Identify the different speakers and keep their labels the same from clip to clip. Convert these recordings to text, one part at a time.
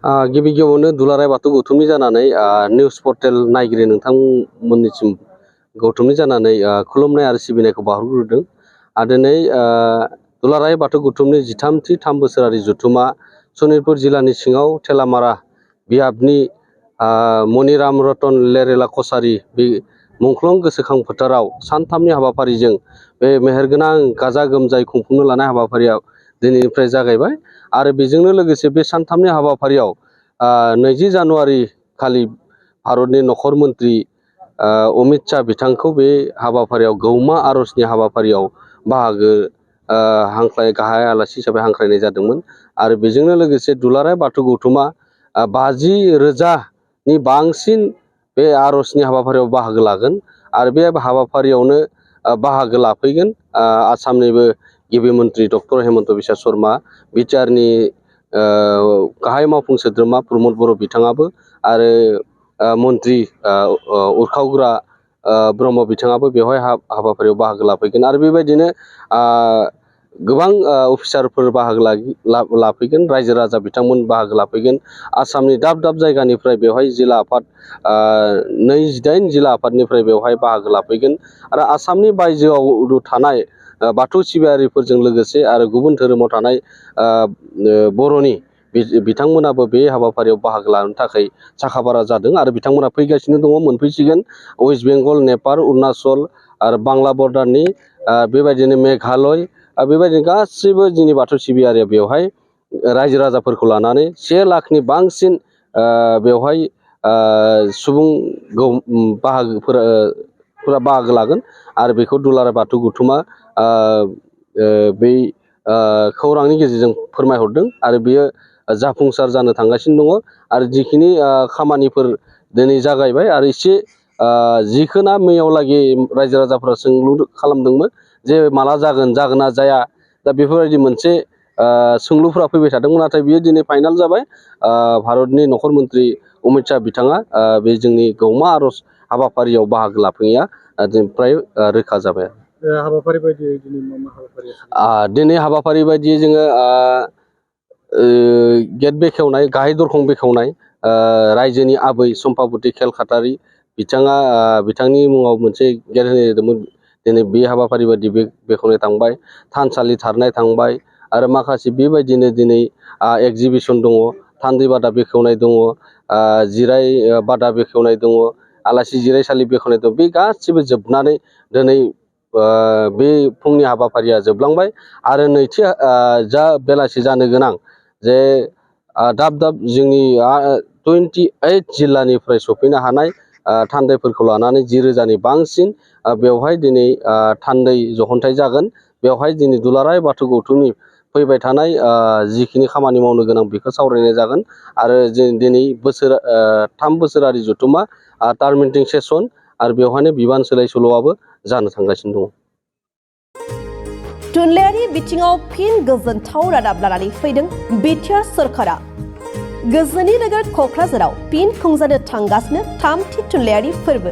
Speaker 1: गिबि गिबियावनो दुलाराय बाथौ गौथुमनि जानानै निउस पर्टेल नायगिरि नोंथांमोननिसिम गौथुमनि जानानै खुलुमनाय आरो सिबिनायखौ बावहरग्रोदों। आरो दिनै दुलाराय बाथौ गौथुमनि 13थि 3 बोसोरारि जथुमा सनितपुर जिल्लानि सिङाव थेलामारा बियाबनि मनिराम रतन लेरेला कसारी बे मुंख्लं गोसोखां फोथाराव सानथामनि हाबाफारिजों बे मेहेरगोनां गाजा गोमजायै खुंफुंनो लानाय हाबाफारिया दिनैनिफ्राय जागायबाय आरो बेजोंनो लोगोसे बे सानथामनि हाबाफारियाव 20 जानुवारि खालि भारतनि नखर मन्त्रि अमित शाह बिथांखौ बे हाबाफारियाव गौमा आरजनि हाबाफारियाव बाहागो गाहाय आलासि हिसाबै हांख्रायनाय जादोंमोन। आरो बेजोंनो लोगोसे दुलाराय बाथौ गौथुमा 50,000नि बांसिन बे आरजनि हाबाफारियाव बाहागो लागोन आरो बे हाबाफारियावनो बाहागो लाफैगोन आसामनिबो गिबि मन्त्रि डक्टर हेमन्त बिश्व शर्मा, बिटिआरनि गाहाय मावफुं सोद्रोमा प्रमद बर' बिथाङाबो आरो मन्त्रि उरखावग्रा ब्रह्म बिथाङाबो बेवहाय हाबाफारियाव बाहागो लाफैगोन आरो बेबायदिनो गोबां अफिसारफोर बाहागो लाफैगोन, रायजो राजा बिथांमोन बाहागो लाफैगोन। आसामनि दाब दाब जायगानिफ्राय बेवहाय जिल्ला आफाद 28 जिल्ला आफादनिफ्राय बेवहाय बाहागो लाफैगोन आरो आसामनि बायजोआव थानाय बाथौ सिबियारिफोरजों लोगोसे आरो गुबुन धोरोमाव थानाय बर'नि बिथांमोनाबो बे हाबाफारियाव बाहागो लानो थाखाय साखाफारा जादों आरो बिथांमोना फैगासिनो दङ, मोनफैसिगोन। वेस्ट बेंगल, नेपाल, अरुणाचल आरो बांला बर्डारनि बेबायदिनो मेघालय बेबायदिनो गासैबो जोंनि बाथौ सिबियारिया बेवहाय रायजो राजाफोरखौ लानानै 1 लाखनि बांसिन बेवहाय सुबुं बाहागोफोरा बाहागो लागोन आरो बेखौ दुलाराय बाथौ गौथुमा बै खौरांनि गेजेरजों फोरमायहरदों आरो बेयो जाफुंसार जानो थांगासिनो दङ आरो जिखिनि खामानिफोर दिनै जागायबाय आरो एसे जिखोना मैयावलागि रायजो राजाफोरा सोंलु खालामदोंमोन जे माला जागोन ना जाया, दा बेफोरबायदि मोनसे सोंलुफोरा फैबाय थादोंमोन, नाथाय बियो दिनै फाइनाल जाबाय। भारतनि नखर मन्त्रि अमित शाह बिथाङा बे जोंनि गौमा आरज हाबाफारियाव बाहागो लाफैनाया फ्राय रोखा जाबाय।
Speaker 2: हाबाफारि बायदियै दिनै मा हाबाफारि?
Speaker 1: दिनै हाबाफारि बायदियै जोङो गेट बेखेवनाय, गाहाय दरखं बेखेवनाय, रायजोनि आबै सम्पाबति खेलखातारि बिथाङा बिथांनि मुङाव मोनसे गेट होनाय जादोंमोन। दिनै बे हाबाफारि बायदि बेखेवनाय थांबाय, थानसालि थारनाय थांबाय आरो माखासे बेबायदिनो दिनै एक्जिबिसन दङ, थान्दै बादा बेखेवनाय दङ, जिराय बादा बेखेवनाय दङ, आलासि जिरायसालि बेखेवनाय दङ। बे गासिबो जोबनानै दिनै बे फुंनि हाबाफारिया जोबलांबाय आरो नैथि जा बेलासि जानो गोनां जे दाब दाब जोंनि 28 जिल्लानिफ्राय सफैनो हानाय थान्दैफोरखौ लानानै 10,000नि बांसिन बेवहाय दिनै थान्दै जहन्थाय जागोन। बेवहाय दिनै दुलाराय बाथौ गौथुमनि फैबाय थानाय जिखिनि खामानि मावनो गोनां बेखौ सावरायनाय जागोन आरो दिनै 3 बोसोरारि जथुमा टार्मिनेटिं सेसन आरो बेवहायनो बिबान सोलाय सोल'आबो जानो थांगासिनो दङ।
Speaker 3: थुनलाइयारि बिथिङाव फिन गोजोनथाव रादाब लानानै फैदों बिटिआर सरकारा। गोजोननि नोगोर क'क्राझाराव फिन खुंजानो थांगासिनो 3थि थुनलाइयारि फोरबो।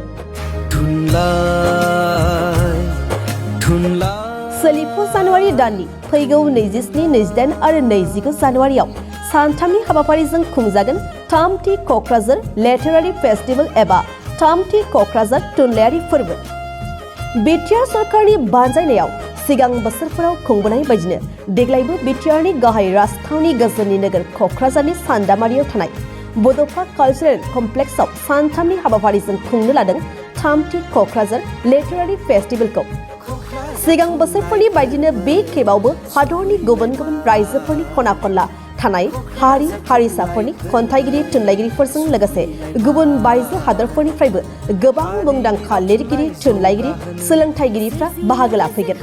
Speaker 3: सोलिफु जानुवारि दाननि फैगौ 27, 28 आरो 29 जानुवारियाव सानथामनि हाबाफारिजों खुंजागोन 3थि क'क्राझार लिटारेरि फेस्टिभेल एबा 3थि क'क्राझार थुनलाइयारि फोरबो। बिटिआर सरकारनि बानजायनायाव सिगां बोसोरफोराव खुंबोनाय बायदिनो देग्लायबो बिटिआरनि गाहाय राजथावनि गोजोननि नोगोर क'क्राझारनि सान्दामारियाव थानाय बड'फा कालचारेल कमप्लेक्सआव सानथामनि हाबाफारिजों खुंनो लादों 3थि क'क्राझार लिटारेरि फेस्टिभेलखौ। सिगां बोसोरफोरनि बायदिनो बे खेबावबो हादरनि गुबुन गुबुन रायजोफोरनि खना खनला थानाय हारि हारिसाफोरनि खन्थाइगिरि थुनलाइगिरिफोरजों लोगोसे गुबुन बायजो हादरफोरनिफ्रायबो गोबां मुंदांखा लिरगिरि, थुनलाइगिरि, सोलोंथाइगिरिफ्रा बाहागो लाफैगोन।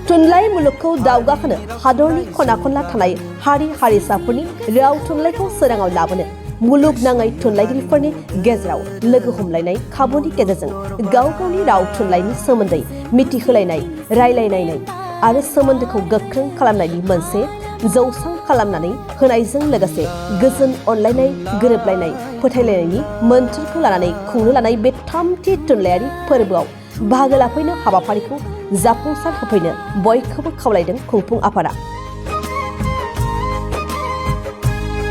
Speaker 3: थुनलाइ मुलुगखौ दावगाहोनो हादरनि खना खनला थानाय हारि हारिसाफोरनि राव थुनलाइखौ सोराङाव लाबोनो मुलुगनाङै थुनलाइगिरिफोरनि गेजेराव लोगो हमलायनाय खाबुनि गेजेरजों गाव गावनि राव थुनलाइनि सोमोन्दै मिथिहोलायनाय, रायलायलायनाय आरो सोमोन्दोखौ गोख्रों खालामनायनि मोनसे जौसां खालामनानै होनायजों लोगोसे गोजोन, अनलायनाय, गोरोबलायनाय, फोथायलायनायनि मोन्थोरखौ लानानै खुंनो लानाय बे 3थि थुनलाइयारि फोरबोआव बाहागो लाफैनो हाबाफारिखौ जाफुंसार होफैनो बयखौबो खावलायदों खुंफुं आफादा।